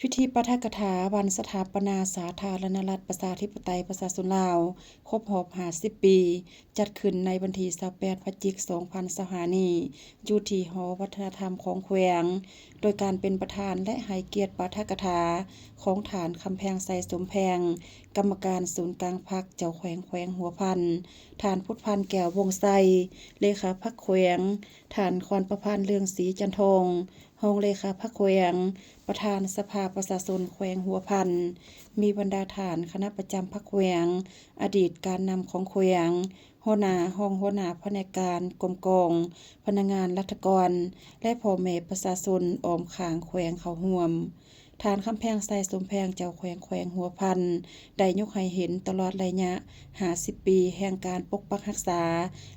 ພິທີປາຖະກະຖາວັນສະຖາປະນາສາທາລະນະລັດ ປະຊາທິປະໄຕ ປະຊາຊົນລາວ ຄົບຮອບຫ້າສິບປີ ຈັດຂຶ້ນໃນວັນທີຊາວແປດ ພະຈິກ ສອງພັນຊາວຫ້ານີ້ ຢູ່ທີ່ຫໍວັດທະນະທຳຂອງແຂວງ, ໂດຍການເປັນປະທານ ແລະ ໃຫ້ກຽດປາຖະກະຖາຂອງທ່ານ ຄຳແພງ ໄຊສົມແພງ ກຳມະການສູນກາງພັກ ເຈົ້າແຂວງແຂວງຫົວພັນ, ທ່ານ ພຸດພັນ ແກ້ວວົງໄຊ ເລຂາພັກແຂວງ, ທ່ານ ຄອນປະພັນ ເລືອງສີຈັນທອງ ຮອງເລຂາພັກແຂວງ, ປະທານສະພາປະຊາຊົນແຂວງຫົວພັນ, ມີບັນດາທ່ານຄະນະປະຈຳພັກແຂວງ, ອະດີດການນຳຂອງແຂວງ, ຫົວໜ້າ, ຮອງຫົວໜ້າພະແນກການ, ກົມກອງ, ພະນັກງານລັດຖະກອນ ແລະ ພໍ່ແມ່ປະຊາຊົນອ້ອມຂ້າງແຂວງເຂົ້າຮ່ວມ. ທ່ານ ຄຳແພງ ໄຊສົມແພງ ເຈົ້າແຂວງແຂວງຫົວພັນ ໄດ້ຍົກໃຫ້ເຫັນຕະຫຼອດໄລຍະຫ້າສິບປີແຫ່ງການປົກປັກຮັກສາ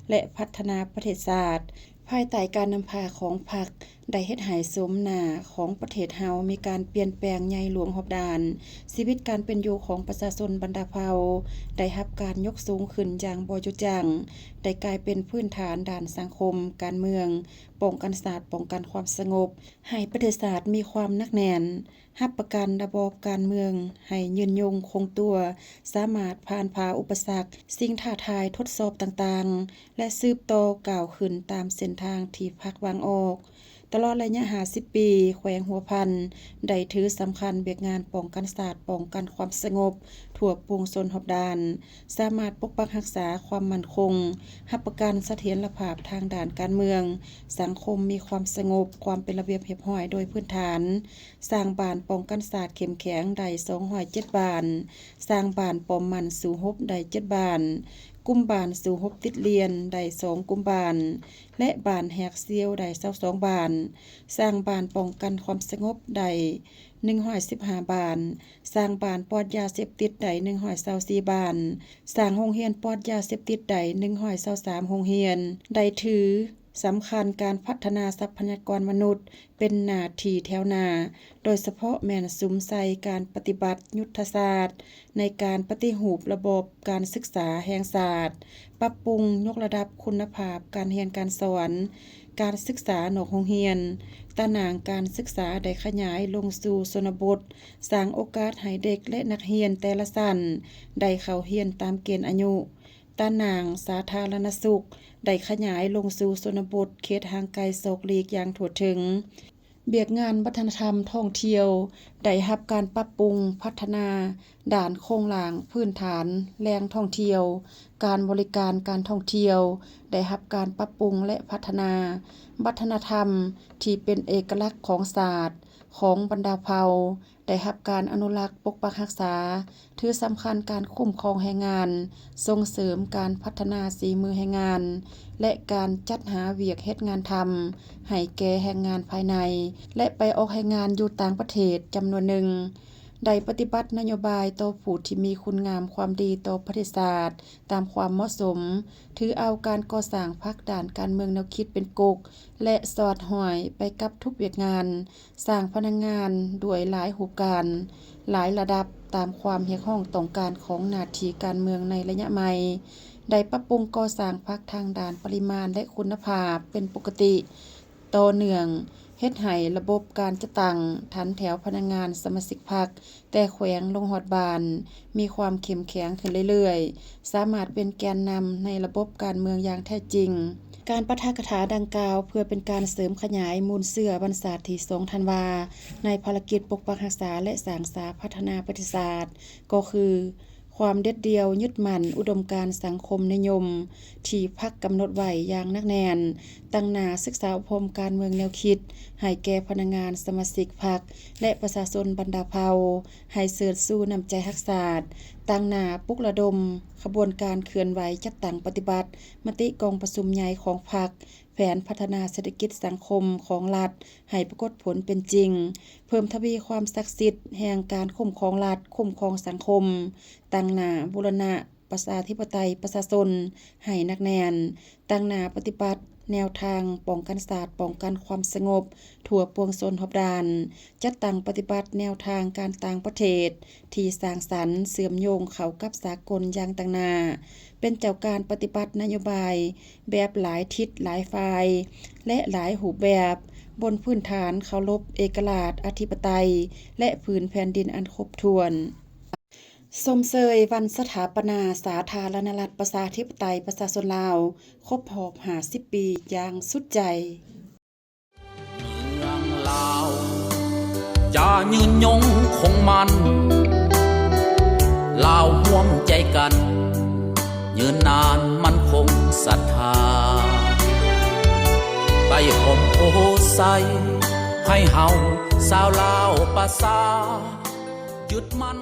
ແລະ ພັດທະນາປະເທດຊາດ, ພາຍໃຕ້ການນຳພາຂອງພັກ ໄດ້ເຮັດໃຫ້ໂສມໜ້າຂອງປະເທດເຮົາມີການປ່ຽນແປງໃຫຍ່ຫຼວງຮອບດ້ານ, ຊີວິດການເປັນຢູ່ຂອງປະຊາຊົນບັນດາເຜົ່າໄດ້ຮັບການຍົກສູງຂຶ້ນຢ່າງບໍ່ຢຸດຢັ້ງ, ໄດ້ກາຍເປັນພື້ນຖານດ້ານສັງຄົມ, ການເມືອງ, ປ້ອງກັນຊາດ, ປ້ອງກັນຄວາມສະຫງົບ, ໃຫ້ປະເທດຊາດມີຄວາມໜັກແໜ້ນ, ຮັບປະກັນລະບອບການເມືອງໃຫ້ຍືນຍົງຄົງຕົວ, ສາມາດຜ່ານຜ່າອຸປະສັກ, ສິ່ງທ້າທາຍທົດສອບຕ່າງໆ ແລະ ສືບຕໍ່ກ້າວຂຶ້ນຕາມເສັ້ນທາງທີ່ພັກວາງອອກ. ຕະຫຼອດໄລຍະຫ້າສິບປີ, ແຂວງຫົວພັນໄດ້ຖືສຳຄັນວຽກງານປ້ອງກັນຊາດ, ປ້ອງກັນຄວາມສະຫງົບທົ່ວປວງຊົນຮອບດ້ານ, ສາມາດປົກປັກຮັກສາຄວາມໝັ້ນຄົງ, ຮັບປະກັນສະຖຽນລະພາບທາງດ້ານການເມືອງ, ສັງຄົມມີຄວາມສະຫງົບ, ຄວາມເປັນລະບຽບຮຽບຮ້ອຍໂດຍພື້ນຖານ, ສ້າງບ້ານປ້ອງກັນຊາດເຂັ້ມແຂງໄດ້ສອງຮ້ອຍເຈັດບ້ານ, ສ້າງບ້ານປ້ອມໝັ້ນສູ້ຮົບໄດ້ເຈັດບ້ານ, ກຸ່ມບ້ານສູ້ຮົບຕິດລຽນໄດ້ສອງກຸ່ມບ້ານ ແລະ ບ້ານແຮກສ່ຽວໄດ້ຊາວສອງບ້ານ, ສ້າງບ້ານປ້ອງກັນຄວາມສະຫງົບໄດ້ໜຶ່ງຮ້ອຍສິບຫ້າບ້ານ, ສ້າງບ້ານປອດຢາເສບຕິດໄດ້ໜຶ່ງຮ້ອຍຊາວສີ່ບ້ານ, ສ້າງໂຮງຮຽນປອດຢາເສບຕິດໄດ້ໜຶ່ງຮ້ອຍຊາວສາມໂຮງຮຽນ, ໄດ້ຖື ສຳຄັນການພັດທະນາຊັບພະຍາກອນມະນຸດເປັນໜ້າທີ່ແຖວໜ້າ, ໂດຍສະເພາະແມ່ນສຸມໃສ່ການປະຕິບັດຍຸດທະສາດໃນການປະຕິຮູບລະບອບການສຶກສາແຫ່ງຊາດ, ປັບປຸງຍົກລະດັບຄຸນນະພາບການຮຽນການສອນ, ການສຶກສານອກໂຮງຮຽນ, ຕາໜ່າງການສຶກສາໄດ້ຂະຫຍາຍລົງສູ່ຊົນນະບົດ, ສ້າງໂອກາດໃຫ້ເດັກ ແລະ ນັກຮຽນແຕ່ລະຊັ້ນໄດ້ເຂົ້າຮຽນຕາມເກນອາຍຸ. ຕາໜ່າງສາທາລະນະສຸກໄດ້ຂະຫຍາຍລົງສູ່ຊົນນະບົດເຂດຫ່າງໄກສອກຫຼີກຢ່າງທົ່ວເຖິງ. ວຽກງານວັດທະນະທຳທ່ອງທ່ຽວໄດ້ຮັບການປັບປຸງພັດທະນາດ້ານໂຄງລ່າງພື້ນຖານແຫຼ່ງທ່ອງທ່ຽວ, ການບໍລິການການທ່ອງທ່ຽວໄດ້ຮັບການປັບປຸງ ແລະ ພັດທະນາ. ວັດທະນະທຳທີ່ເປັນເອກະລັກຂອງຊາດ, ຂອງບັນດາເຜົ່າ ໄດ້ຮັບການອະນຸລັກປົກປັກຮັກສາ, ຖືສຳຄັນການຄຸ້ມຄອງແຮງງານ, ສົ່ງເສີມການພັດທະນາສີມືແຮງງານ ແລະ ການຈັດຫາວຽກເຮັດງານທຳໃຫ້ແກ່ແຮງງານພາຍໃນ ແລະ ໄປອອກແຮງງານຢູ່ຕ່າງປະເທດຈຳນວນໜຶ່ງ, ໄດ້ປະຕິບັດນະໂຍບາຍຕໍ່ຜູ້ທີ່ມີຄຸນງາມຄວາມດີຕໍ່ປະເທດຊາດຕາມຄວາມເໝາະສົມ, ຖືເອົາການກໍ່ສ້າງພັກດ້ານການເມືອງແນວຄິດເປັນກົກ ແລະ ສອດຫ້ອຍໄປກັບທຸກວຽກງານ, ສ້າງພະນັກງານດ້ວຍຫຼາຍຮູບການ, ຫຼາຍລະດັບຕາມຄວາມຮຽກຮ້ອງຕ້ອງການຂອງໜ້າທີ່ການເມືອງໃນໄລຍະໃໝ່, ໄດ້ປັບປຸງກໍ່ສ້າງພັກທາງດ້ານປະລິມານ ແລະ ຄຸນນະພາບເປັນປົກກະຕິຕໍ່ເນື່ອງ, ເຮັດໃຫ້ລະບົບການຈັດຕັ້ງຖັນແຖວພະນັກງານສະມາຊິກພັກ ແຕ່ແຂວງລົງຮອດບ້ານ ມີຄວາມເຂັ້ມແຂງຂຶ້ນເລື້ອຍໆ, ສາມາດເປັນແກນນຳໃນລະບົບການເມືອງຢ່າງແທ້ຈິງ. ການປາຖະກະຖາດັ່ງກ່າວ ເພື່ອເປັນການເສີມຂະຫຍາຍມູນເຊື້ອວັນຊາດທີສອງທັນວາ ໃນພາລະກິດປົກປັກຮັກສາ ແລະ ສ້າງສາພັດທະນາປະເທດຊາດ ກໍຄື ຄວາມເດັດດ່ຽວຍຶດໝັ້ນອຸດົມການສັງຄົມນິຍົມທີ່ພັກກຳນົດໄວ້ຢ່າງໜັກແໜ້ນ, ຕັ້ງໜ້າສຶກສາອົບຮົມການເມືອງແນວຄິດໃຫ້ແກ່ພະນັກງານສະມາຊິກພັກ ແລະ ປະຊາຊົນບັນດາເຜົ່າ ໃຫ້ເຊີດຊູນ້ຳໃຈຮັກຊາດ, ຕັ້ງໜ້າປຸກລະດົມຂະບວນການເຄື່ອນໄຫວຈັດຕັ້ງປະຕິບັດມະຕິກອງປະຊຸມໃຫຍ່ຂອງພັກ, ແຜນພັດທະນາເສດຖະກິດສັງຄົມຂອງລັດໃຫ້ປາກົດຜົນເປັນຈິງ, ເພີ່ມທະວີຄວາມສັກສິດແຫ່ງການຄຸ້ມຄອງລັດ, ຄຸ້ມຄອງສັງຄົມ, ຕັ້ງໜ້າບູລະນະ ປະຊາທິປະໄຕປະຊາຊົນໃຫ້ໜັກແໜ້ນ, ຕັ້ງໜ້າປະຕິບັດ ແນວທາງປ້ອງກັນຊາດ, ປ້ອງກັນຄວາມສະຫງົບທົ່ວປວງຊົນຮອບດ້ານ, ຈັດຕັ້ງປະຕິບັດແນວທາງການຕ່າງປະເທດທີ່ສ້າງສັນ, ເຊື່ອມໂຍງເຂົ້າກັບສາກົນຢ່າງຕັ້ງໜ້າ, ເປັນເຈົ້າການປະຕິບັດນະໂຍບາຍແບບຫຼາຍທິດ, ຫຼາຍຝ່າຍ ແລະ ຫຼາຍຮູບແບບ, ບົນພື້ນຖານເຄົາລົບເອກະລາດ, ອະທິປະໄຕ ແລະ ພື້ນແຜ່ນດິນອັນຄົບຖ້ວນ. ຊົມເຊີຍວັນສະຖາປະນາສາທາລະນະລັດ ປະຊາທິປະໄຕ ປະຊາຊົນລາວ ຄົບຮອບຫ້າສິບປີຢ່າງສຸດໃຈ. ເມືອງລາວຈະຍືນຍົງຄົງໝັ້ນ, ລາວຮ່ວມໃຈກັນ ຍືນນານໝັ້ນຄົງສັດທາ, ໃຕ້ຮົ່ມໂພໄຊ ໃຫ້ເຮົາຊາວລາວປະຊາ ຍຶດໝັ້ນ